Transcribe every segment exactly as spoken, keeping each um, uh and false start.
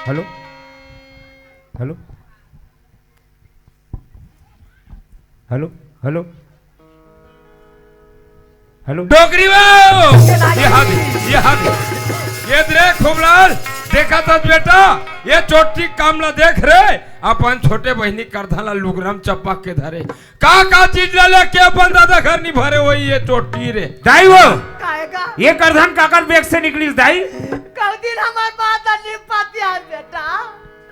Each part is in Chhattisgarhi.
Hello, hello, hello, hello, hello. डोकरी बाबू, ये हाथ, ये हाथ, ये दे रे खूबलाल, देखा था बेटा, ये चोटी काम ला देख रे, अपन छोटे बहिनी करधन ला लुगरा म चपक के धरे। का का चीज ला लेके अपन दादा घर नी भरे होही ये चोटी रे। दाई वो, काहे का? ये करधन काकर बैग से निकलिस दाई? कउ दिन हमर बात ला नी पतियार बेटा,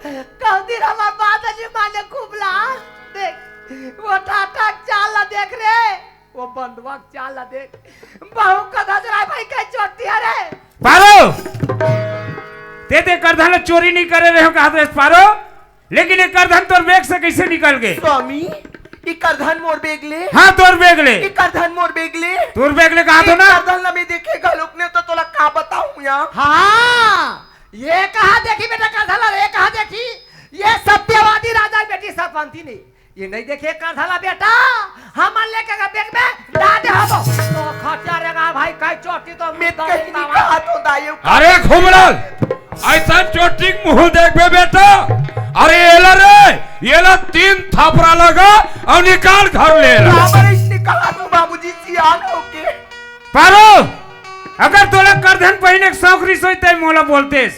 कउ दिन हमर बात ला नी माने खूबलाल। देख, वो ठाठा के चाल ला देख रे, वो बंदवा के चाल ला देख, बहू का नजर आए भाई, कई चोटी रे। पारो, ते ते करधन ला चोरी नी करे रहे हो कहा थे पारो? लेकिन ये करधन तोर बैग से कइसे निकल गे? स्वामी, ये करधन मोर बैग ले। हाँ, तोर बैग ले। ये करधन मोर बैग ले। तोर बैग ले कहा तो ये ना? करधन ला मैं देखे घलोक नहीं तो तोला का बताऊं यार। हाँ, ये कहा देखी बेटा करधन ला, ये कहा देखी, ये सत्यवादी राजा के बेटी सरपंची नहीं, ये नहीं देखे करधन ला बेटा, हमन लेके गए बैग में डाल दे हबो। तो खटिया रे गा भाई, कई चोटी तो मैं मुद्दा कहीं नहीं बाबा। कहा तो दाई। अरे खूबलाल, अइसन चोटी के मुंह देखबे बेटा। अरे एला रे, एला तीन थापरा लगा अउ निकाल घर ले एला। बाबा रे, इसने कहा तो बाबूजी सियान होके। पारो, अगर तोला करधन पहिने के शौक रिस होई तै मोला बोलतेस।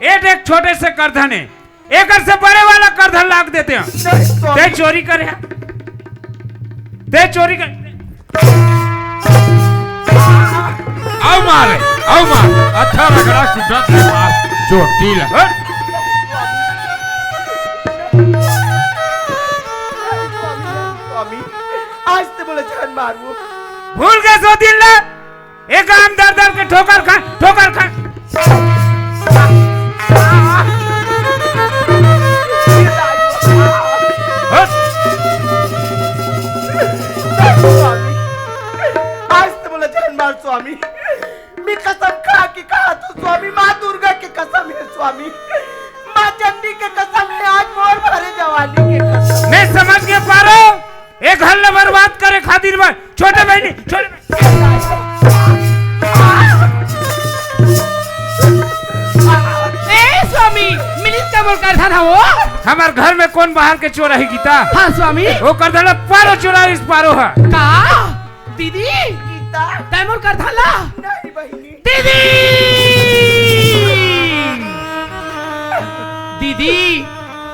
एक, एक छोटे से करधन है, एकर से बड़े वाला करधन लाग देते हैं। नहीं, स्वामी। ते चोरी करे है, ते चोरी कर। अउ मारे, अउ मार, अच्छा रगड़ा कुटा से मार, चोटी ला। हट। स्वामी, आज ते मोला झन मारबो। भूल गे सो दिन ला। एक आम दर दर के ठोकर खा, ठोकर खा। हट। स्वामी, आज तो बोला जान मार स्वामी, मैं कसम खा के कहा तो स्वामी, माँ दुर्गा के कसम है स्वामी, माँ चंडी के कसम है, आज मोर भरे जवानी के कसम। मैं समझ के पारो। ए घर ल बर्बाद करे खातिर मैं छोटे बहिनी, छोटे ए स्वामी, मिलिस का मोर करधन ह वो? हमर घर में कोन बाहर के चोर हे गीता? हाँ स्वामी। वो करधन ल पारो चोराइस पारो ह। का? दीदी, गीता। तै मोर करधन ल? नहीं बहिनी। दीदी! दीदी,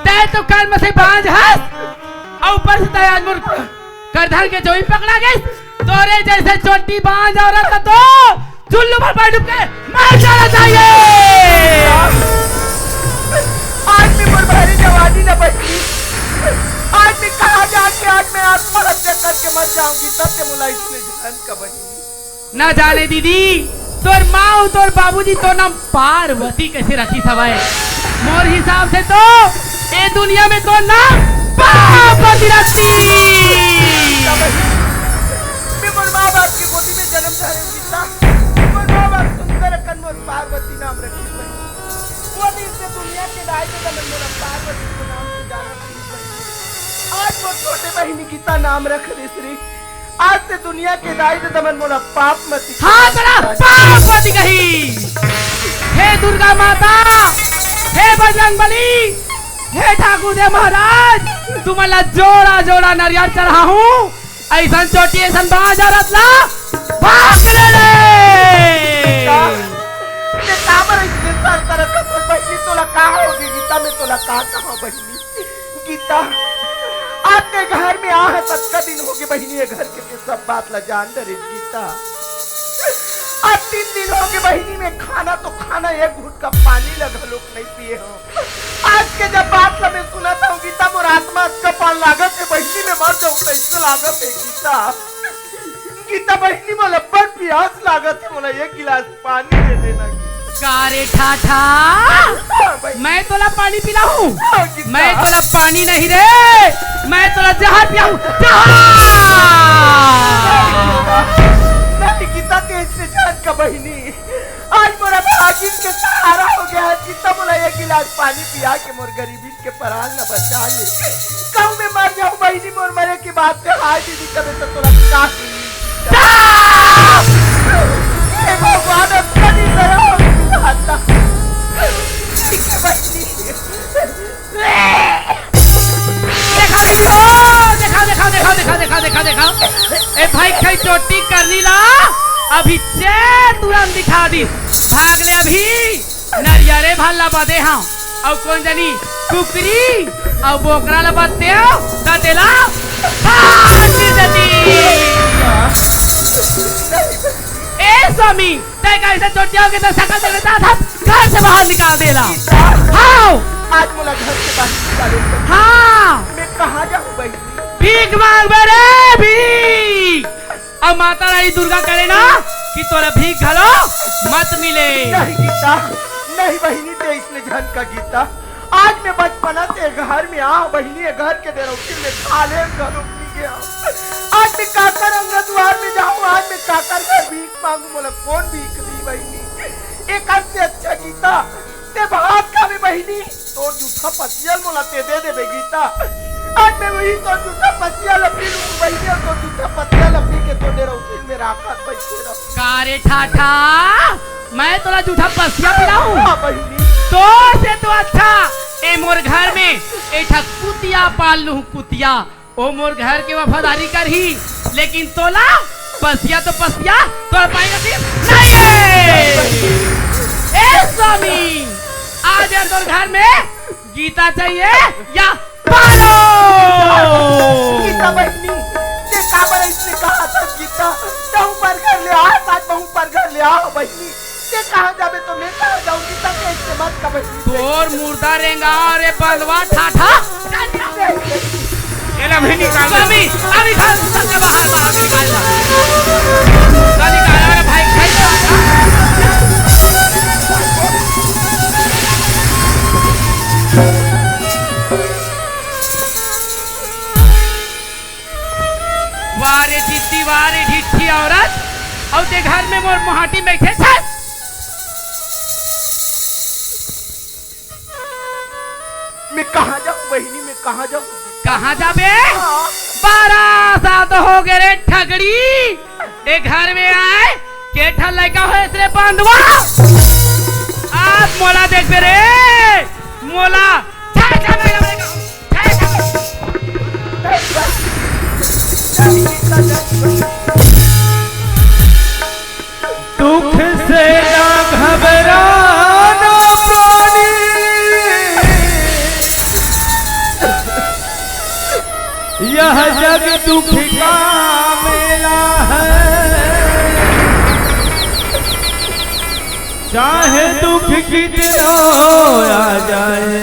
तै तो कर्म से बांझ हस, अउ ऊपर से तै आज मोर करधन के जोई पकड़ा गइस। तोरे जइसे चोटी बांझ औरत ल तो चुल्लू भर पानी डूब के मर जाना चाहिए। आज मैं मोर भरी जवानी न बची, आज मैं कहाँ जाके आज मैं आत्महत्या करके मर जाऊंगी, तब ते मोला इसने जान का बनी। न जाने दीदी, तोर माँ अउ तोर बाबूजी तोर नाम पार्वती कइसे रखिस हवय। मोर हिसाब से तो ए दुनिया में तोर नाम पार्वती रखिस। मैं मोर माँ बाप के गोदी में जन्म धरे हूँ गीता। मोर माँ बाप सुंदर अकन मोर पार्वती नाम रखिस भाई। वो दिन से दुनिया के दाई ददा मन मोला पार्वती के नाम से जाना शुरू कर दिस। आज मोर छोटे बहिनी गीता नाम रख दिस रे। आज से दुनिया के दाई ददा मन मोला पाप मती हाँ, तोला पाप मती कही। हे दुर्गा माता, हे बजरंग बली, हे ठाकुर देव महाराज, तुमन ला जोड़ा जोड़ा नरियर चढ़ाहूँ। अइसन चोटी, अइसन बांझ औरत ला भाग ले ले। का? ये काबर अइसने सर तरफ का तोर बहिनी तोला का होगे गीता में तोला का कहा बहिनी? गीता, आज ते घर में आ हस, अतका दिन होगे बहिनी, ये घर के ते सब बात ला जान डरे गीता। आज तीन दिन होगे बहिनी, मैं खाना तो खाना, एक घूंट का पानी ला घलोक नहीं पिए हूँ। आज के जब बात ला मैं सुनत हूँ गीता, मोर आत्मा अतका पान लागत हे बहिनी, मैं मर जाऊँ तइसे लागत हे गीता। गीता बहिनी, मोला बड़ पियास लागत हे, मोला एक गिलास पानी दे देना। का रे ठाठा? हाँ, बहिनी। मैं तोला पानी पिलाहूँ? हाँ, गीता। मैं तोला पानी नहीं रे, मैं तोला जहर पिलाहूँ, जहर। नहीं, गीता, ते अइसने जान का बहिनी। आज मोर भागिन के सहारा होगे हे, गीता, मोला एक गिलास पानी पिया के मोर गरीबी के परान ला बचा ले। कहूँ मैं मर जाऊँ बहिनी, मोर मरे के बाद ते हाय दीदी कबे तो तोला का हे भगवान, अब कभी दया हो गीता। ठीक हे बहिनी, अभी ते तुरंत दिखा दिस। भाग ले अभी, नरियरे भर ला बदे हंव। अउ कोन जनी कुकरी अउ बोकरा ला बदते हंव, त तेला फांसी देती। ए स्वामी, तैं कइसे चोटिया के तो सकल देवे ता था, घर से बाहर निकाल देला। हाव। आज मोला घर से बाहर निकाले। हाँ। मैं कहाँ जाहूँ बहिनी? भीख मांगबे रे, भीख। अउ माता रानी दुर्गा करे ना कि तोला भीख घलो मत मिले। नहीं गीता, नहीं बहिनी, तैं अइसने झन कह गीता। आज मैं बचपना से ए घर में आंव बहिनी, ए घर के डेरौठी में खाले घलो पी गया। आज मैं काकर अंगना दुआर में जाहूँ, आज मैं काकर घर भीख मांगू, मोला कोन भीख दिही बहिनी? एकर से अच्छा गीता, तैं भात खाबे बहिनी, तोर जूठा पसिया ल मोला तैं दे देबे गीता। आज मैं वही तोर जूठा पसिया ल पी लूँ बहिनी, अउ तोर जूठा पसिया ल पी के तोर डेरौठी में राखत बइठे रहूँ। का रे ठाठा, मैं तोला जूठा पसिया पिलाहूँ? हाँ बहिनी। तोर से तो अच्छा ए मोर घर में ए ठा कुतिया पाल लूँ, कुतिया। ओ मोर घर के वफादारी करही, लेकिन तोला पसिया तो पसिया, तोर पाई नसीब नहीं है। ए स्वामी, आज या तोर घर में गीता चाहिए या पालो। गीता बहिनी, तैं काबर अइसने कहत हस गीता? तहूँ परघर ले आ, आज महूँ परघर ले आ बहिनी। तैं कहाँ जाबे तो मैं कहाँ जाहूँ गीता, तैं अइसने मत कह बहिनी। तोर मुर्दा रेंगा रे बंदवा ठाठा। एला भी निकाल। स्वामी, अभी घर से बाहर, बाहर निकाल ला। ना निकाल, अरे भाई, भाई, वाह रे जिद्दी, वाह रे ढिट्ठी औरत, अउ तैं घर में मोर मुहाटी में बइठे छस। मैं कहाँ जाहूँ बहिनी, मैं कहाँ जाहूँ? कहाँ जाबे? हाँ। बारह साल तो हो गे रे ठगड़ी, ए घर में आए के ठन लइका होइस रे बंदवा। आज मोला देखबे रे, मोला छाय छाय लइका, छाय छाय। दुख से ना घबराना प्राणी, यह जग दुख का मेला है। चाहे दुख कितना आ जाए,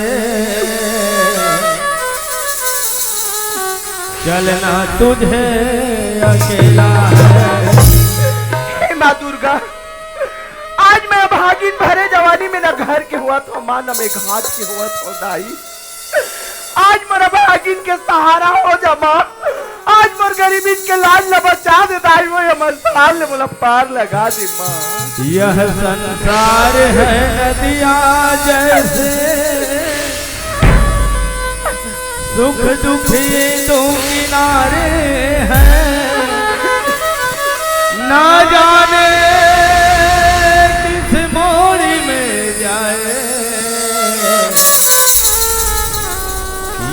चलना तुझे अकेला है। हे माँ दुर्गा, आज मैं अभागिन भरे जवानी में न घर के होवत हंव माँ, न मैं घाट के होवत हंव दाई। आज मोर अभागिन के सहारा हो जा माँ, आज मोर गरीबिन के लाज ल बचा दे दाई, वो ये मसाल ले मोला पार लगा दे माँ। यह संसार है नदिया जैसे, सुख दुख ये दो किनारे हैं, ना जाने किस मोड़ में जाए,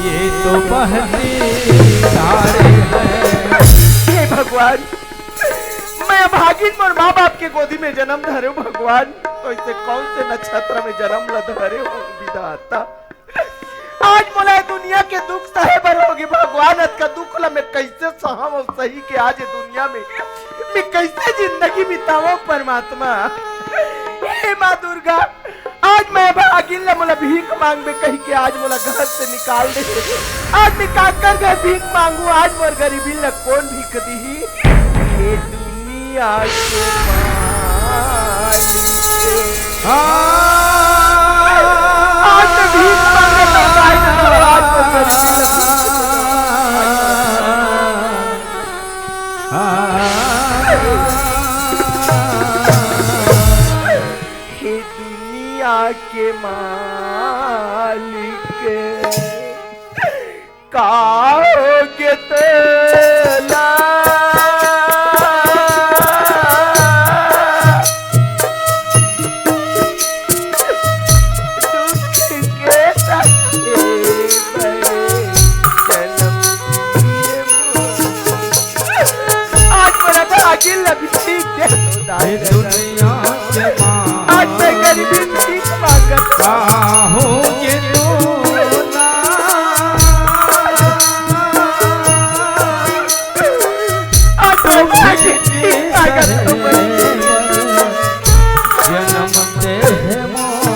ये तो बहती धारे हैं। हे भगवान, मैं अभागिन मोर माँ बाप के गोदी में जन्म धरे हंव भगवान, तो अइसे कौन से नक्षत्र में जन्म ल धरे हंव विधाता। आज मोला ये दुनिया के दुख सहे बर होगे भगवान, अतका दुख ला मैं कइसे सहंव अउ सही के आज ये दुनिया में मैं कइसे जिंदगी बितावंव परमात्मा। हे माँ दुर्गा, आज मैं अभागिन ला मोला भीख मांगबे कहि के आज मोला घर से निकाल दे। आज मैं काकर घर भीख मांगू, आज मोर गरीबिन ला कोन भीख दिही? ये दुनिया के मालिक। हाँ। आज मैं भीख मांगत हंव, आज मैं भीख मांगत हंव। हाँ। हे दुनिया के मालिक, का होगे तोला? दुख के साथे बड़े जन्म लिए मोर। आज मोर अभागिन ल भीख दे। हे दुनिया के माँ, आज मैं गरीबी भीख मांगत हूँ। का होगे तोला? आज मैं भीख मांगत हूँ। जनम दे मोला।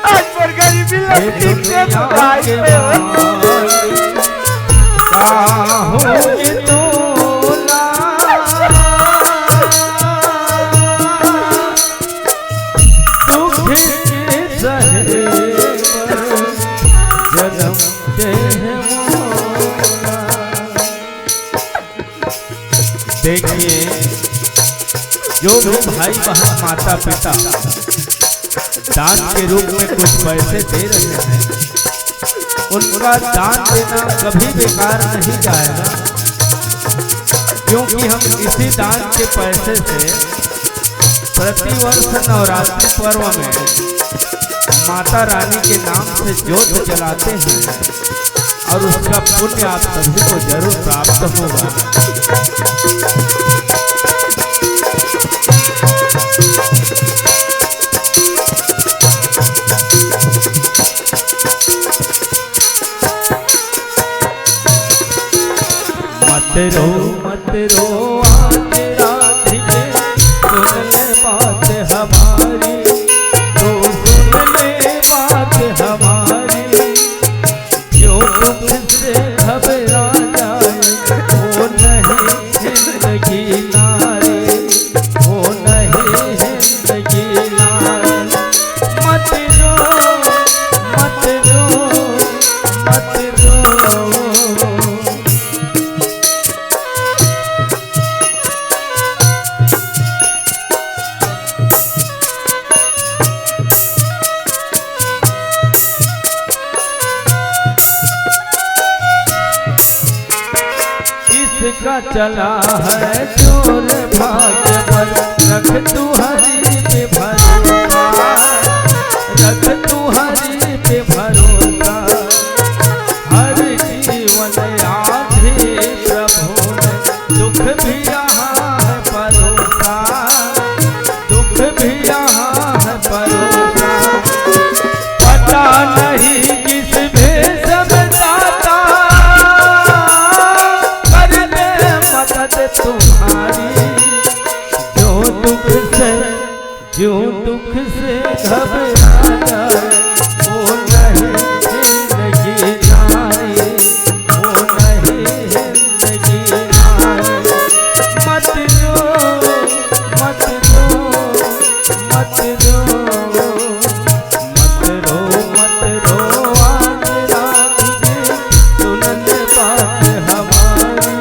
आज मोर गरीबी ला ठीक से सुधार दे। का होगे तोला? दुख के सहे बर जनम दे मोला। देखिए, जो भी भाई बहन, माता पिता दान के रूप में कुछ पैसे दे रहे हैं, उनका दान देना कभी बेकार नहीं जाएगा, क्योंकि हम इसी दान के पैसे से प्रतिवर्ष नवरात्रि पर्व में माता रानी के नाम से ज्योत जलाते हैं और उसका पुण्य आप सभी को जरूर प्राप्त होगा। मत रो, मत रो, आज राधिके, सुन ले बात हमारी, तू सुन ले बात हमारी। क्यों दुख से घबरा जाए, वो नहीं जिंदगी नारी, वो नहीं जिंदगी नारी। मत रो, मत रो, मत रो। किसका चला है जोर भाग्य पर, रख तू हरी पे भरोसा, रख तू हरी पे भरोसा। हर जीवन आधी प्रभु ने दुख भी यहाँ है परोसा, दुख भी यहाँ है परोसा। पता नहीं किस भेष में दाता कर दे मदद तुम्हारी। जो दुख से, जो दुख से घबरा जाए, वो नहीं जिंदगी नारी, वो नहीं जिंदगी नारी। मत रो, मत रो, मत रो, मत रो, मत रो, आज रात की सुन ले बात हमारी,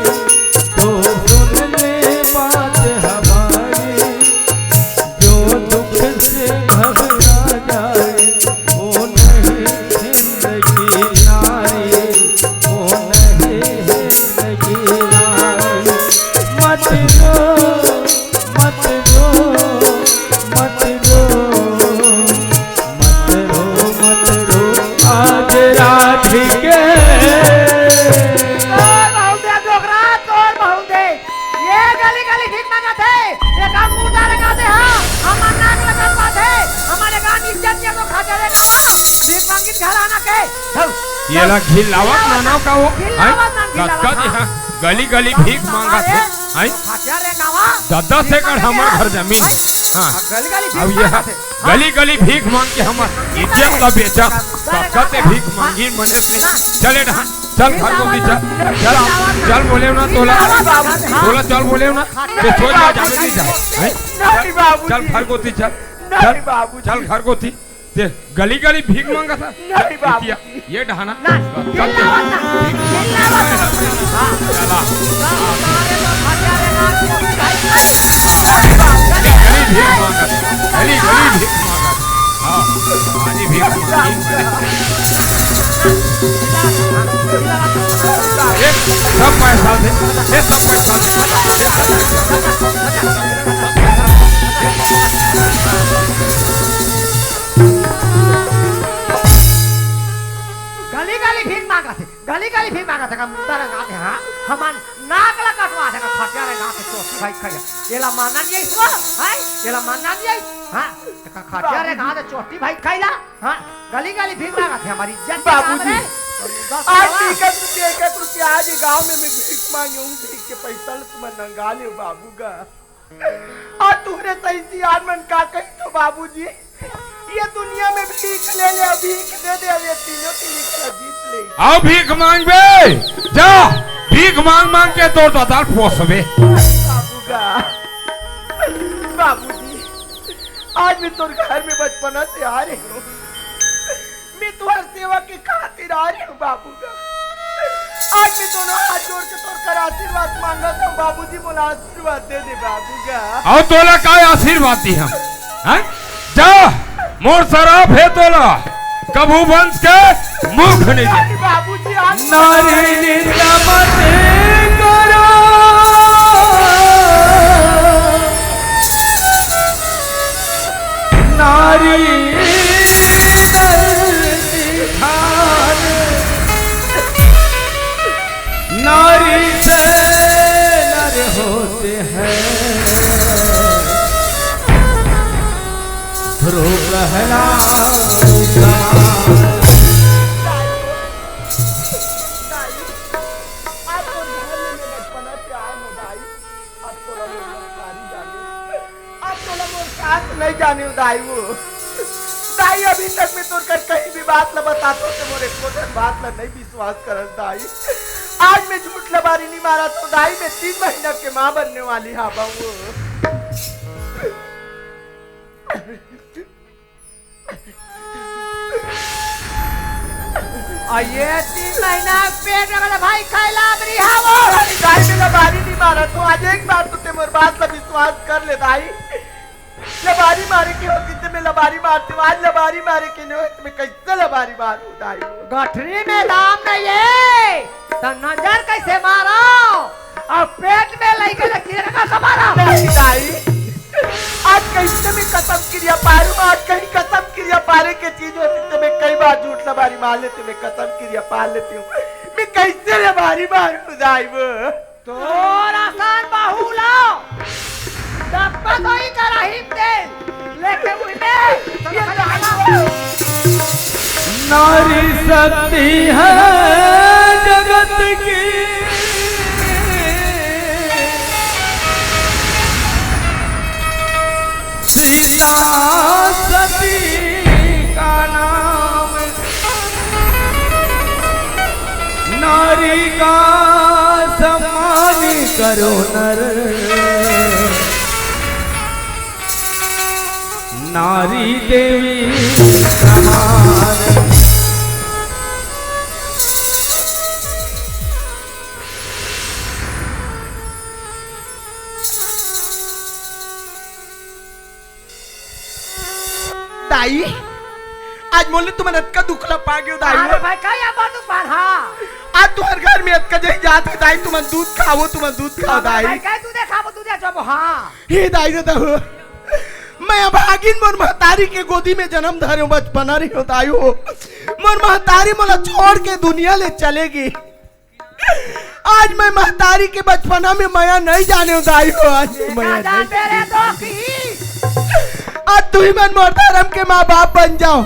तो सुन ले बात हमारी। जो दुख से घबरा जाए, वो नहीं जिंदगी नारी, वो नहीं जिंदगी नारी। मत रो, मत रो, मत रो, मत रो, मत रो, आज राधिके। तोर बहुत दे डोकरा, तोर बहुत दे। ये गली गली भीख मांगत हे, ये काम मुर्दा लगा दे हा, हमर नाक लगा पात हे, हमर गान इज्जत के तो खा चले ना, भीख मांगित घर आना के। ये ला घिल्लावत ना ना का वो, हैं? घिल्लावत ना, घिल्लावत, कतका दे हाँ। हा, गली गली भीख मांगत हे, हैं? खा चले ना वा। दस दस एकड़ हमर घर जमीन हे। हाँ। गली गली अब भीख ये मांगत हे। गली गली भीख मांग के हमर इज्जत ला बेचा, कतका ते भीख मांगी मने ते। चले डहन, चल घर कोती चल, चल, चल बोले ना तोला, तोला चल बोले ना, ते सोच में जावे नहीं जा, हैं? नहीं बाबू चल जी। घर कोती चल, नहीं चल, बाबू चल जी। घर कोती। ते गली गली भीख मांगत हे। नहीं बाबू। ये डहाना। ना, चिल्लावत ना, चिल्लावत ना। हाँ। चला। गली भीख मांगत हे। गली गली भीख मांगत हे। हाँ। आजी भीख मांगत हे। ये सब पैसा दे। ये सब पैसा दे। गली गली भीख मांगत हे, गली गली भीख मांगत हे, का मुंडा रंगात हे, हाँ? हमन नाक ला कटवात हे, का खटिया रंगात हे, चोटी भाई खैया। एला मानना नहीं है इसको, हैं? एला मानना नहीं है, हाँ? का खटिया रंगात हे, चोटी भाई खैला, हाँ? गली गली भीख मांगत हे, हमारी इज्जत के बाबूजी, काम रे। आज एक एक रुपया, एक एक रुपया आज गांव में मैं भीख मांगे हूँ, भीख के पैसा ले तुमन नंगा ले बाबू का। अउ तुहरे सही सियान मन का कही तो बाबूजी, ये दुनिया में भीख ले ले, भीख दे दे, अब ये तीनों की भीख ला जीत ले। अउ भीख मांगबे, जा, भीख मांग मांग के तोर ददा ल पोसबे। बाबू का, बाबूजी, आज मैं तोर घर में बचपना से आ रहे हूँ। मैं तुहर सेवा के खातिर आ रहे हूँ बाबू का। आज मैं दोनों हाथ जोड़ के तोर कर आशीर्वाद मांगत हूँ बाबूजी, मोला आशीर्वाद दे दे बाबू का। अउ तोला का आशीर्वाद दी हम? हैं? जा, मोर सराप हे तोला, कभू वंश के मुख नहीं दे। बाबूजी, आज नारी निंदा मत करो, नारी दर्द खान, नारी से नर होते हैं, ध्रुव प्रहलाद समान। आज तो घर में मैं बचपना से आया हूँ दाई, अब तो रंग सारी जाने। अब तोला मोर साथ नहीं जाने दाई वो। दाई, अभी तक मैं तोर कर कहीं भी बात ला बतातो ते मोर एको ठन बात ला नहीं विश्वास करत दाई। आज मैं झूठ लबारी नहीं मारत हूँ दाई, मैं तीन महीना के माँ बनने वाली हावंव वो। अउ ये तीन महीना पेट में वाला भाई खाए ला बरी हावो। दाई, मैं लबारी नहीं मारत हूँ। आज एक बार तो ते मोर बात ला विश्वास कर ले दाई। लबारी मारे के होती ते मैं लबारी मारती हूँ। आज लबारी मारे के नहीं होती, मैं कैसे लबारी मारूँ दाई? गठरी में दाम नहीं है, तो नजर कैसे मारो? अउ पेट में लइके ले किरे का मारो? नहीं दाई, आज कैसे मैं कसम किरिया पारूँ? आज कहीं कसम किरिया पारे के चीज होती तो मैं कई बार झूठ लबारी मार लेती, मैं कसम किरिया पार लेती हूँ। मैं कैसे लबारी मारूँ दाई वो? तोर असन बहू ला डब्बा तो ही कराही दे, लेके उइले नारी शक्ति है जगत की, सीता सती का नाम, नारी का सम्मान करो नर, नारी देवी समान। दाई, आज मोले तुमन अतका दुख ला पा गेव दाई। अरे भाई, का या बात तू बाढ़ा? आज तुहर घर में अतका जही जात हे दाई, तुमन दूध खावो, तुमन दूध खाओ दाई। भाई, का दूध खाबो, दूध जबो, हाँ। हे दाई ददा हो, मैं अभागिन मोर महतारी के गोदी में जनम धरे हूँ, बचपना रहे हूँ दाई हो। मोर महतारी मोला छोड़ के दुनिया ले चले गे। आज मैं महतारी के बचपना में मया नहीं जाने हूँ दाई हो, आज मैं मया नहीं जाने। आज तुही मन मोर धरम के माँ बाप बन जाओ।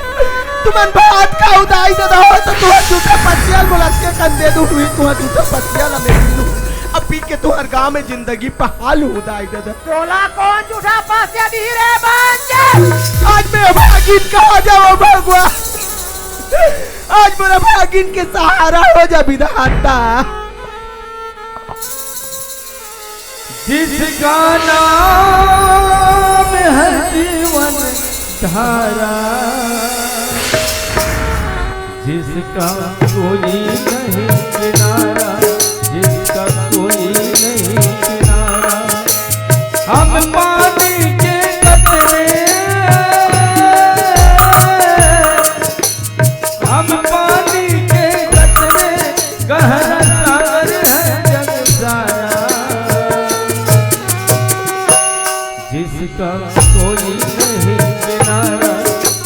तुमन भात खाओ दाई ददा हो, तो तुहर जूठा पथिया ल मोला के कन दे दूँ, हुई तुहर जूठा पथिया ला मैं पी लूँ। अब पी के तुहर गाँव में जिंदगी पहा लूँ दाई ददा। तोला कोन जूठा पथिया दिही रे बंजर? आज मैं अभागिन कहाँ जाऊँ भगवान? आज मोर अभागिन के सहारा हो जा विधाता। जिसका नाम है जीवन धारा, इसका कोई नहीं किनारा, इसका कोई नहीं किनारा। हम पानी के कतरे, हम पानी के कतरे, गहरा सागर है जग सारा। जिसका कोई नहीं किनारा,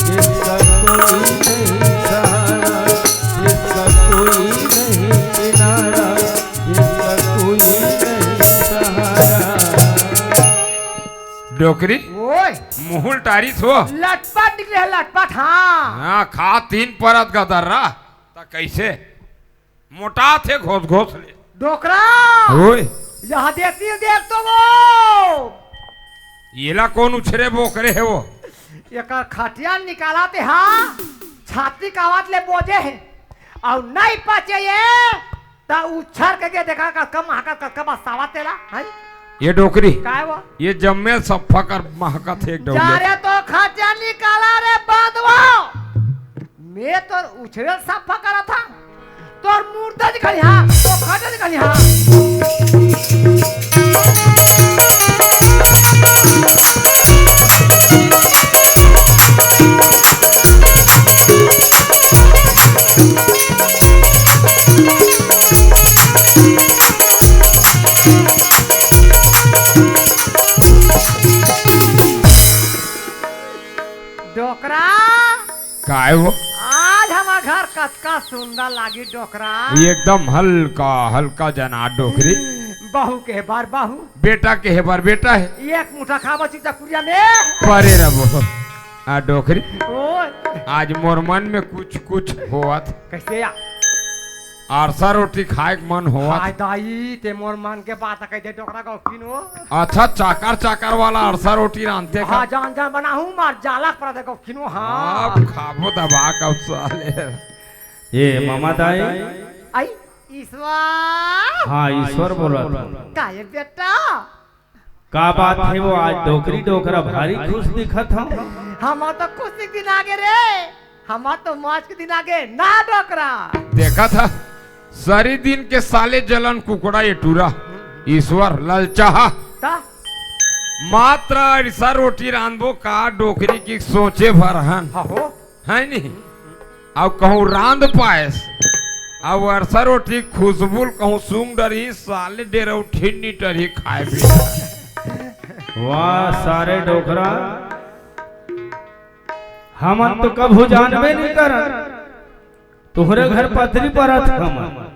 जिसका कोई नहीं सहारा, जिसका कोई नहीं किनारा, जिसका कोई नहीं सहारा। डोकरी, ओए। मुहुल टारिस हो। लटपट निकले है, लटपट, हाँ। हाँ, खा तीन परत गदर्रा, त कैसे? मोटा थे घोस घोस ले। डोकरा। ओए। यहाँ देखती हूँ, देख तो वो। येला कौन उछरे बोकरे है वो? एकर खटिया निकाला ते हा, छाती कावत ले बोजे है। अउ नहीं पचे ये, त उछर के, के देखा का कम हाका का कम सावा तेला, हैं? ये डोकरी। काय वो? ये जम्मे सफा कर महका थे एक डौले। जा रे तो खटिया निकाला रे बांधवा। मैं तोर उछरेल सफा करा था, तोर मुर्दा दिखा लिहा, तो खटिया दिखा लिहा। डोकरा। काय वो? आज हमर घर कतका सुंदर लागी डोकरा। एकदम हल्का हल्का जना डोकरी। बहू के बार बहू। बेटा के हे बार बेटा है। एक मुठा खाबो चुपचाप कुरिया में। परे रहो। आ डोकरी। ओए। आज मोर मन में कुछ कुछ होवत। कैसे या? अरसा रोटी खाए के मन होवत। हाय दाई, ते मोर मन के बात कह दे डोकरा गौकिन हो। अच्छा, चाकर चाकर वाला अरसा रोटी रांधते का? हाँ, जान जान बनाहूँ, मार जाला पर दे गौकिन हो, हाँ। अब खाबो दबा कब साले। ये मामा दाई। आई, ईश्वर। हाँ, ईश्वर बोलत। का ये बेटा? का बात हे वो, आज डोकरी डोकरा भारी खुश दिखत हव। हमर तो खुशी के दिन आगे रे, हमर तो मौज के दिन आगे ना डोकरा। देखत ह, सरी दिन के साले जलन कुकड़ा ये टूरा, ईश्वर ललचाहा। त? मात्र अरसा रोटी रांधबो का डोकरी की सोचे भर हन। हाँ हो। है नहीं? अउ कहूँ रांध पाएस, अउ अरसा रोटी खुशबू ल कहूँ सूंघ डरही, साले डेरौठी नी डरही खाए पीए। वाह, सारे डोकरा, हमन तो कभू जानबे नहीं करन, तुहरे घर पथरी परत हमन।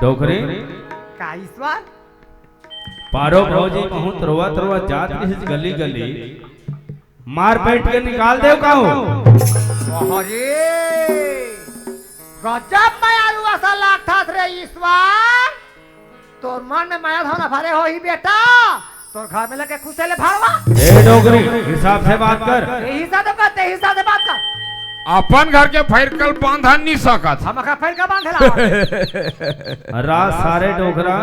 डोकरी। का ईश्वर? पारो भौजी बहुत रोवत रोवत जात रहिस गली गली, मार पीट के निकाल देव का हो? अरे, गजब मयारू असन लागथस रे ईश्वर। तोर मन में मया भावना भरे होही बेटा, तोर घर में लेके खुसे ले भरवा। ए डोकरी, हिसाब से बात कर। ए हिसाब से बात, ए हिसाब से बात कर। अपन घर के फैरका ल बांधा नहीं सकत। हम का फैरका बांधे ला? अरा सारे डोकरा,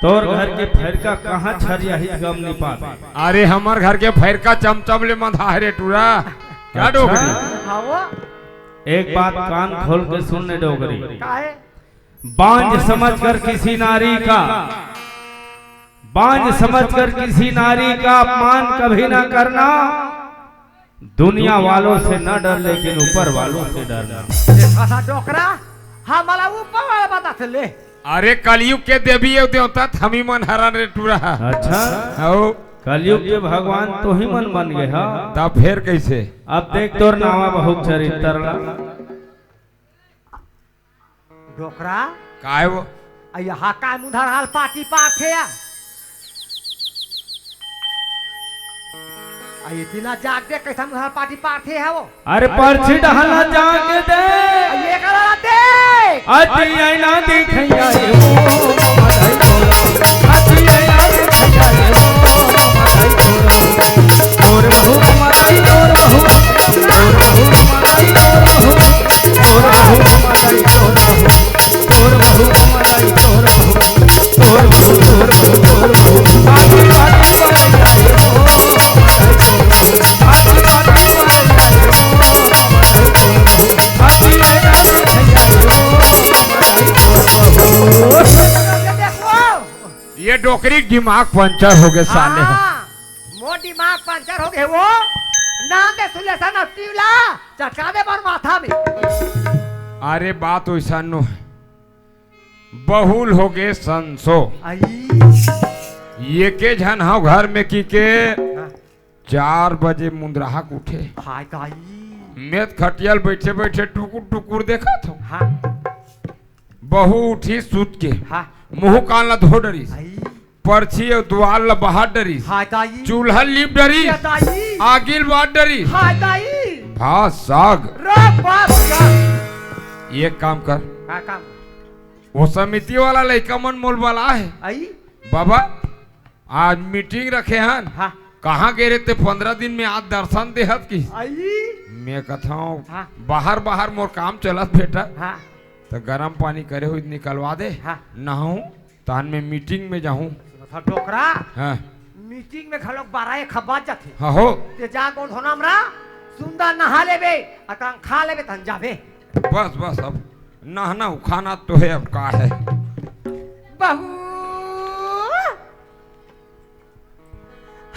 तोर घर के फैरका कहाँ छरियाही गम नहीं पावे। अरे हमर घर के फैरका चमचम ले मंधा हे रे टूरा। क्या अच्छा? डोकरी? हाँ वो। एक बात कान खोल के सुन ले डोकरी। काहे? बांझ समझकर किसी नारी का, बांझ समझकर किसी नारी का अपमान कभी ना करना। दुनिया वालों से ना डर, लेकिन ऊपर वालों से डरना। देखा था डोकरा, हमला ऊपर वाला बताथे ले। अरे कलयुग के देवी अउ देवता त हमी मन हरन रे टूरा। अच्छा? हौ। कलयुग के भगवान तोही मन बन गे हा। तब फेर कैसे? अब देख तोर नावा बहुत चरित्र ला। डोकरा। काय वो? आ यहाँ काय मुंधर हाल पाटी पारथे या? आ ये तिला जाग दे, कैसा मुंधर पाटी पारथे है वो? अरे परछी डहला जाग दे। आ ये करा दे। अति ऐना दिखैया ये वो, अति ऐना दिखैया ये वो, तोर बहू मतारी, तोर बहू, तोर बहू मतारी, तोर बहू। ये डोकरी के दिमाग पंचर हो गए साले ह। हाँ, मोर दिमाग पंचर हो गए वो। नाम दे सुलेसन अब टीवला चटका दे मोर माथा में। अरे बात वैसा नो है, बहुल हो गए संसो। आई। ये के झन हव घर में की के हाँ। चार बजे मुंदराहक उठे। हाय दाई। मैं त खटिया ल बैठे बैठे टुकुर टुकुर देखत हूँ। हाँ। बहू उठी सूत के। हाँ। मुंह कान ला धो डरिस। आई। परछी अउ दुआर ला बहार डरिस। हाय दाई। चूल्हा लीप डरिस। या दाई। आगी ल बार डरिस। हाय दाई। भात साग। रे बाप का। एक काम कर। का काम? वो समिति वाला लइका मन मोल बला है। आई। बाबा, आज मीटिंग रखे हन। हाँ। कहाँ गे रहे ते? पंद्रह दिन में आज दर्शन देहत कि। आई। मैं कथौं, हाँ। बाहर बाहर मोर काम चलत बेटा। हाँ। त गरम पानी करे हुई निकलवा दे। हाँ। नहाऊं, तहन मैं मीटिंग में जाहूं। सुनत हव डोकरा? हाँ। मीटिंग में घलोक बारह एक बज जाथे। हाँ हो। ते जा गोड़ धोना मरा, सुंदर नहा लेबे, अकरम खा लेबे, तहन जाबे। बस, बस, अब नहाना उखाना तो है, अब का है? बहू,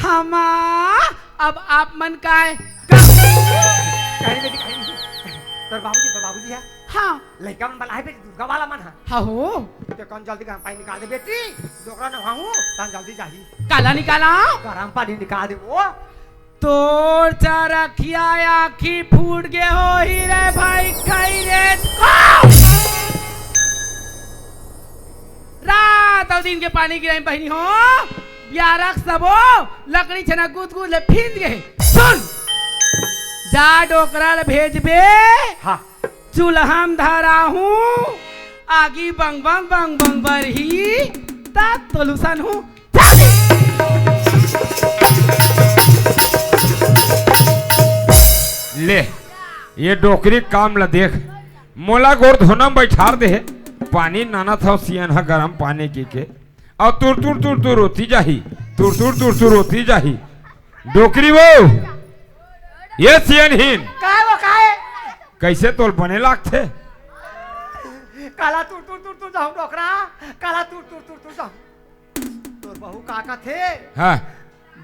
हमा, अब आप मन काय? कहीं नहीं, कहीं नहीं। तोर बाबूजी, तोर बाबूजी है? हाँ। लइका मन बला है बेटी, दुर्गा वाला मन है। हाँ हो। ते कौन जल्दी गरम पानी निकाल दे बेटी, डोकरा नहाऊं, तहन जल्दी जाही। काला निकाला? गरम पानी निकाल दे वो। तोर चरखिया आँखी फूट गे होही रे भाई, खाई रे। रात अउ दिन के पानी गिराई बहिनी हो, बियारक सबो लकड़ी छेना गुद गुद ले फिंज गे हे। सुन, जा डोकरा ल भेजबे, हाँ। चूल्हा म धराहूं, आगी बंग बंग बंग बंग बरही, त तोलुसन हूं। ले, ये डोकरी काम ल देख, मोला गोड़ धोना म बैठार दे हे। पानी नाना था सियन ह गरम पानी की के, अउ तुर तुर तुर तुर रोती जाही, तुर तुर तुर तुर रोती जाही। डोकरी वो, ये सियनहीन। काय वो काय? कैसे तोल बने लागथे? काला तुर तुर तुर तुर जाहूं डोकरा, काला तुर तुर तुर तुर जाहूं। तोर बहू का कथे? हाँ।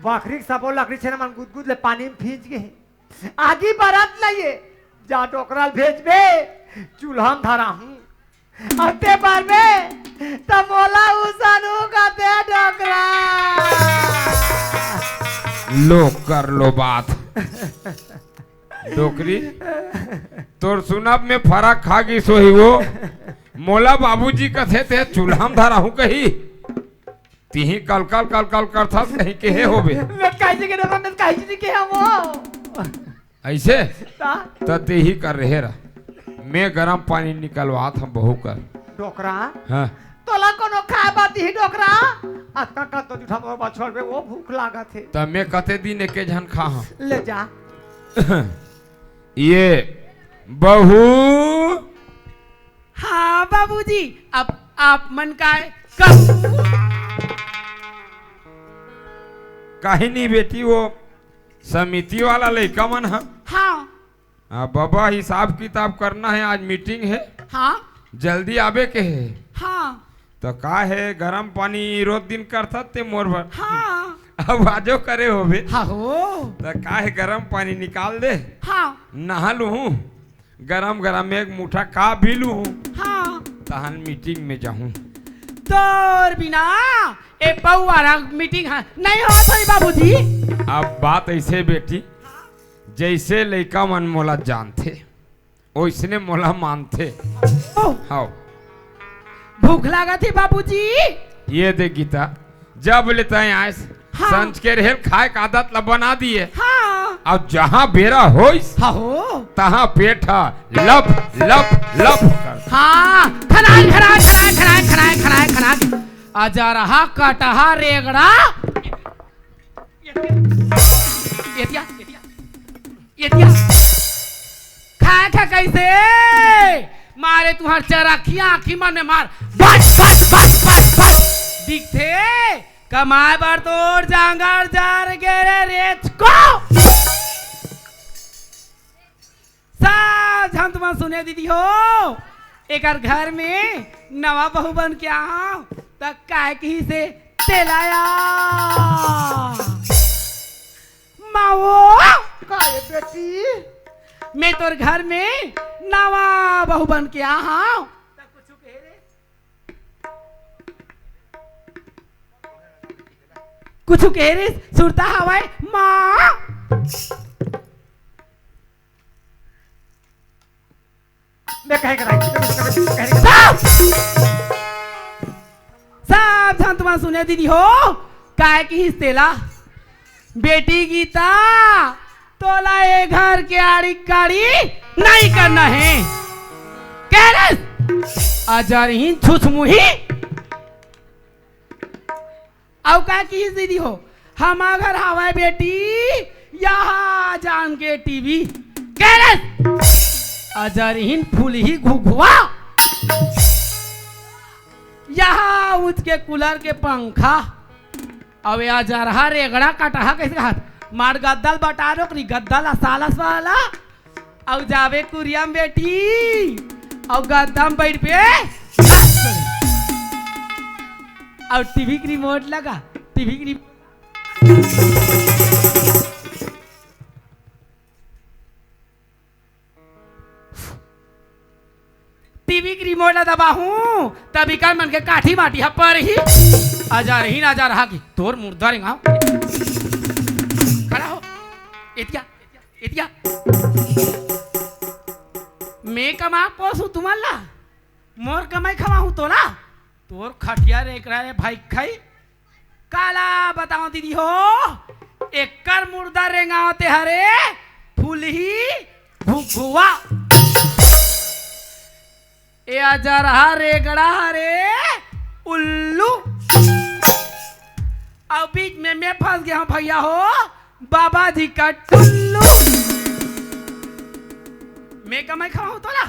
बखरी के सबो लकड़ी छेना मन गुदगुद ले पानी म भींज गे हे। आगी बरत नइये, जा डोकरा ल भेजबे, चूल्हा म धराहूं। अउ ते बरबे, त मोला उसानू कथे डोकरा। लो कर लो बात। डोकरी, तोर सुनब में फरक खा गिस होही वो। मोला बाबूजी कथे ते चूल्हा म धराहूं कही। तिही कल कल कल कल करथस कहीं केहे होबे। मैं काहे जी के डोकरा, मैं काहे जी के हम वो। ऐसे? ता? त तेही कर रहे रह। मैं गरम पानी निकलवात हम बहू कर। डोकरा? हाँ। तोला कोनो खाए बर दिही डोकरा? अतका कद्दू जूठा मोर बर छोड़बे, वो भूख लागत हे। त मैं कते दिन एके झन खा हम। ले जा। ये बहू। हाँ बाबूजी, अब आप मन काय कब? काहे नहीं बेटी, वो समिति वाला लइका मन ह। हाँ। आ, बाबा, हिसाब किताब करना है, आज मीटिंग है। हाँ। जल्दी आबे के है। हाँ। त का है, गरम पानी रोज दिन करथस ते मोर बर। हाँ। अब आजो करे होबे। हाँ हो। त का है, गरम पानी निकाल दे। हाँ। नहा लूहूँ, गरम गरम एक मुठा खा भी लूहूँ। हाँ। तहन मीटिंग में जाहूँ। तोर बिना ए पौवारा मीटिंग ह नहीं होत होही बाबूजी। अब बात ऐसे बेटी, जैसे लइका मन मोला जानथे, ओइसने मोला मानथे। ओ। हव। भूख लागत हे बाबूजी। ये दे गीता, जब ले तैं आयस, हाँ। संझ के रेहेल खाए के आदत ला बना दिए। हाँ। अब जहाँ बेरा होइस, हाँ हो। तहाँ पेट ह लप, लप, लप कर। हाँ, खनाक, खनाक, खनाक। अजरहा, कटहा, रेगड़ा। एतिया, एतिया, एतिया। खा, खा कैसे? मारे तुंहर चरखिया आँखी मन में मार। बस, बस, बस, बस, बस। दिखथे? कमाए बर तोर जांगर जार गे रे रेचको। सब झन तुमन सुने दीदी हो, एकर घर में नवा बहू बन के आव, त काय कहिसे, तेला या। मावो, का ए बेटी? मैं तोर घर में नवा बहू बन के आ हंव। कुछु कहे रे, सुरता हवय, माँ। मैं कहे करा, मैं कहे करा। सब, सब झन तुमन सुने दीदी हो, काय किहिस तेला? बेटी गीता, तोला ए घर के आड़ी काड़ी नइ करना हे। कहे रे, अजरहीन छुछमुही। अउ का किहिस दीदी हो, हमर घर हवय बेटी, यहा जान के टीवी। कहे रे, अजरहीन फुलही घुघुवा, यहा उच के कूलर के पंखा। अउ ए अजरहा रेगड़ा कटहा कइसे कहत, मार गद्दा ल बटा रे ओकरी, गद्दा ल सालस वाला। अउ जाबे कुरिया म बेटी, अउ गद्दा म बइठबे, अउ टीवी के रिमोट लगा, टीवी के रिमोट। टीवी के रिमोट ला दबाहूं, तब इकर मन के काठी माटी ह परही। अजरहीन अजरहा की, तोर मुर्दा रेंगाव। खड़ा हो। एतिया, एतिया। मैं कमा पोसू तुमन ला, मोर कमाई खवाहूं तोला। तोर खटिया रेगड़ा रे भाई खाई। काला बतावं दीदी हो, एकर मुर्दा रेंगावत हरे फुलही घुघुवा। ए अजरहा रेगड़ा हरे उल्लू। अउ बीच में मैं फंस गे हंव भइया हो, बाबा जी का टुल्लू। मैं कमाई खवाहूं तोला,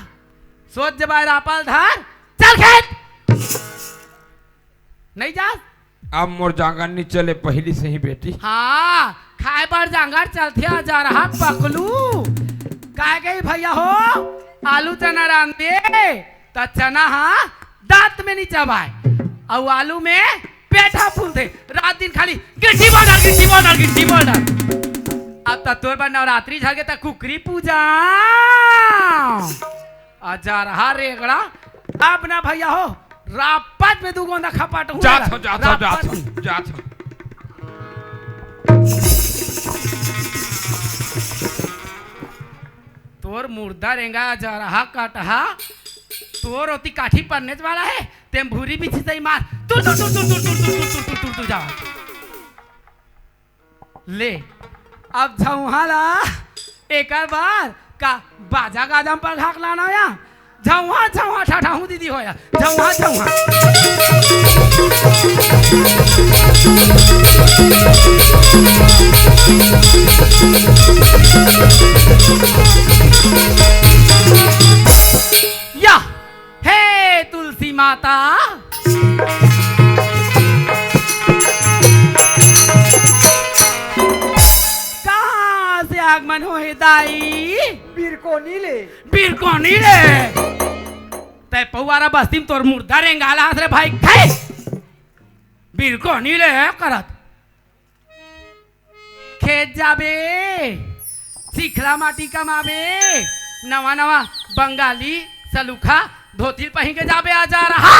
सोच जबाय रापा ल धर, चल खेत। नइ जास? अब मोर जांगर नइ चले पहिली सही बेटी। हां, खाय बर जांगर चलथे अजरहा पकलू। काय कही भइया हो, आलू चना रांधे त चना ह दांत में नइ चबाय, अउ आलू में पेट ह फूलथे। रात दिन खाली गिट्टी बॉल डाल, गिट्टी बॉल डाल, गिट्टी बॉल डाल। अब त तोर बर नवरात्रि झलगे त कुकरी पूजा। अजरहा रेगड़ा, अब ना भइया हो, रापत में दू गोंदा खपाटहूं। जात हंव, जात हंव, जात हंव, जात हंव। तोर मुर्दा रेंगा अजरहा कटहा, तोर ओती काठी परनेच वाला हे, तेम भूरी बिछी सही मार, तुर, तुर, तुर, तुर, जा। ले, अब झउहा ला एकर बर का बाजा गाजा म पलघा के लाना या? झउहा, झउहा, ठठाहूं दीदी होया। झउहा, झउहा। या, हे तुलसी माता, कहां से आगमन होहे दाई? बिरकोनी ले। बिरकोनी ले। तैं पउवारा बस्ती म तोर मुर्दा रेंगाला हस रे भाई, खाए। बिरकोनी ले करत। खेत जाबे, चिखला माटी कमाबे, नवा नवा बंगाली सलूखा धोती पहिन के जाबे, अजरहा।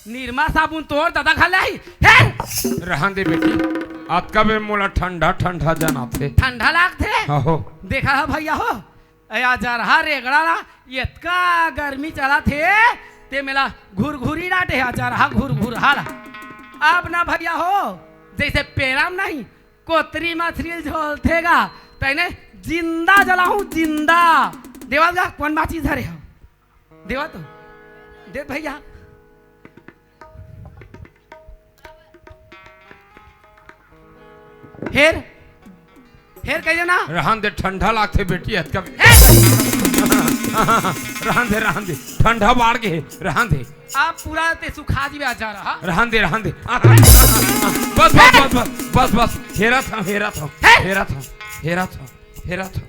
निरमा साबुन तोर ददा घर ले आही। हे! रहन दे बेटी, अतका बेर मोला ठंडा ठंडा जनाथे। ठंडा लागथे? आहो। देखा ह भइया हो, ए अजरहा रेगड़ा ला, एतका गर्मी चलत हे, ते मेला घुरघुरी डांटे हे, अजरहा घुरघुरहा ला। अब ना भइया हो, जइसे पेरा म नहीं, कोतरी मछरी ल झोलथे गा, तइने जिंदा जलाहूं, जिंदा। देवत गा, कोन माचिस धरे हव? देवत हो? दे भइया। हेर, हेर कहियो ना। रहन दे, ठंडा लागथे बेटी, अतका। हेर! रहन दे, रहन दे, ठंडा बाढ़ गे हे, रहन दे। अब पूरा ते सुखा जीबे, अजरहा। रहन दे, रहन दे। बस, बस, बस, बस, बस, बस। हेरत हंव, हेरत हंव, हेर! हेरत हंव, हेरत हंव, हेरत हंव।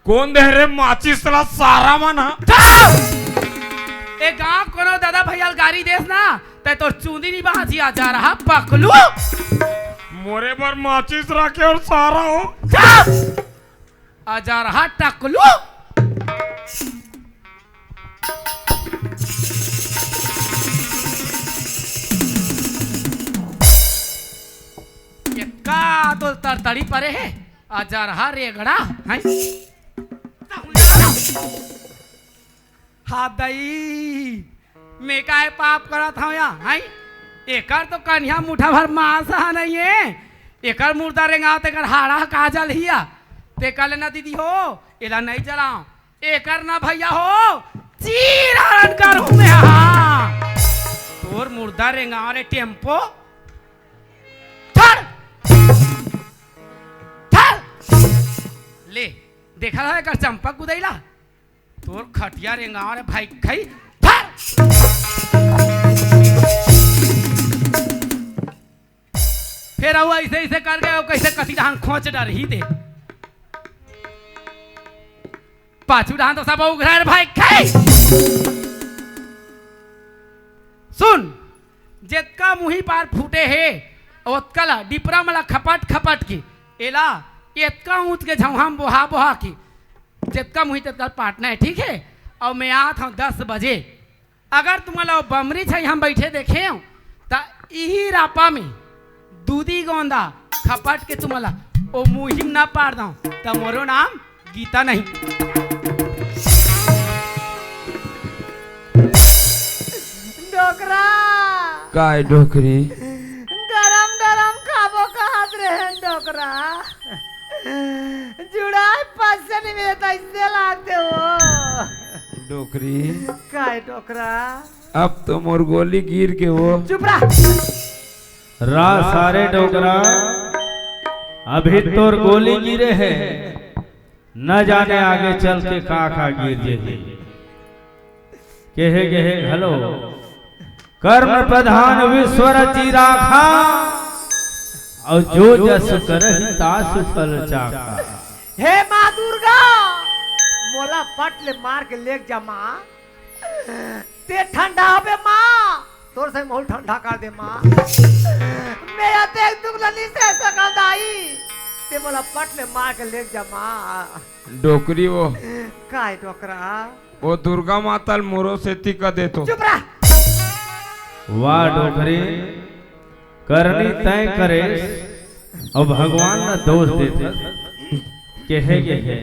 कोन दे रे माचिस ला सारा मन ह? चुप! ए गांव कोनो दादा भैया ल गारी देस ना, तै तोर चूंदी नी बांची, अजरहा पकलू। मोरे बर माचिस राखे अउ सारा हो। चुप! अजरहा टकलू। ये का तो तरतड़ी परे हे, अजरहा रेगड़ा, हैं? हा दई, मैं काय पाप करत हंव या, हैं? एकर तो कनिहा मुठा भर मांस ह नइये। एकर मुर्दा रेंगाव त एकर हाड़ा ह का जलही या। तेकर ले ना दीदी हो, एला नइ जलांव। एकर ना भैया हो, चीर हरण करहूं मैं, हां। तोर मुर्दा रेंगाव रे टेम्पो। ठड़! ठड़! ले, देखा था एकर चंपक गुदई ला? तोर खटिया रेंगाव रे भाई, खई। ठड़! फेर अउ अइसे, अइसे करके अउ कइसे कति डहान खोंच डरही दे। पाछू डहान तो सब उघरा रे भाई, खई। सुन, जेतका मुही पार फूटे हे, ओतका ला, डिपरा मला खपट खपट के, एला, एतका ऊंच के झौहा म बोहा बोहा के, जेतका मुही तेतका पाटना हे, ठीक हे? अउ मैं आत हंव दस बजे। अगर तुमन ला ओ बमरी छइहां म बइठे देखेंव, त इही रापा में दूदी गोंदा खपट के तुमन ला ओ मुही म ना पार दंव, त मोरो नाम गीता नहीं। डोकरा। काय डोकरी? गरम गरम खाबो कहत रहेन डोकरा। जुड़ाय पइसा नइ मिले त अइसे लागथे वो। डोकरी। काय डोकरा? अब तो मोर गोली गिर गे वो। चुप रह। रा सारे डोकरा, अभी तोर गोली गिरे हे, न जाने आगे चल के का का गिर जेही। केहे गेहे घलो, कर्म प्रधान विश्व रचि राखा, अउ जो जस करही तासु फल चाखा। हे माँ दुर्गा, मोला पट ले मार के लेग जा माँ। ते ठंडा होबे माँ, तोर से महूं ल ठंडा कर दे माँ। मैं अतेक दुख ल नी सह सकंव दाई, ते मोला पट ले मार के लेग जा माँ। डोकरी वो। काय डोकरा? वो दुर्गा माता ल मोरो सेती कर दे तो। चुप रह। वाह डोकरी, करनी तैं करेस अउ भगवान ल दोष देथस। केहे गेहे,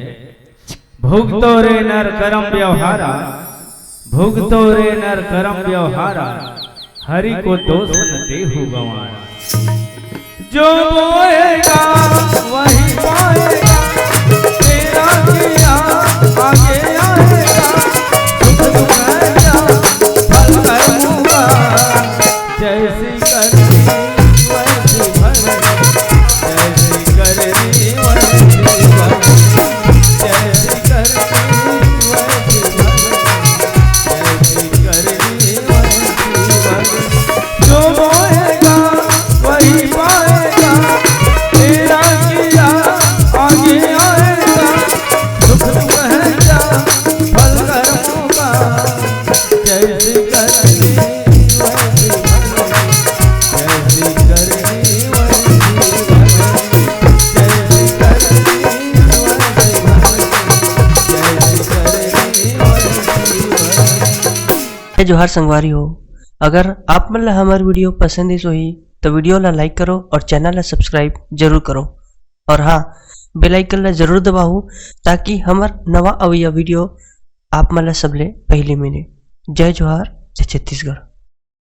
भुगतो रे नर करम व्यवहारा, भुगतो रे नर करम व्यवहारा, हरि को दोष न देहु गंवारा। जो बोएगा वही पाएगा, तेरा किया आगे आएगा, सुख दुख है क्या फल कर्मों का। जैसी करनी वैसी भरनी, जैसी करनी वैसी भरनी, जैसी करनी वैसी भरनी, जैसी करनी वैसी भरनी। जो बोएगा वही पाएगा, तेरा किया आगे आएगा, सुख दुख है क्या फल कर्मों का। जैसी करनी वैसी भरनी, जैसी करनी वैसी भरनी, जैसी करनी वैसी भरनी, जैसी करनी वैसी भरनी। जय जोहार संगवारी हो, अगर आप मन ला हमर video पसंद आइस होही, तो video ला like करो और channel ला subscribe जरूर करो। और हाँ, bell icon ला जरूर दबाओ, ताकि हमर नवा अवइया video आप मन ला सबले पहली मिले। जय जोहार, जय छत्तीसगढ़।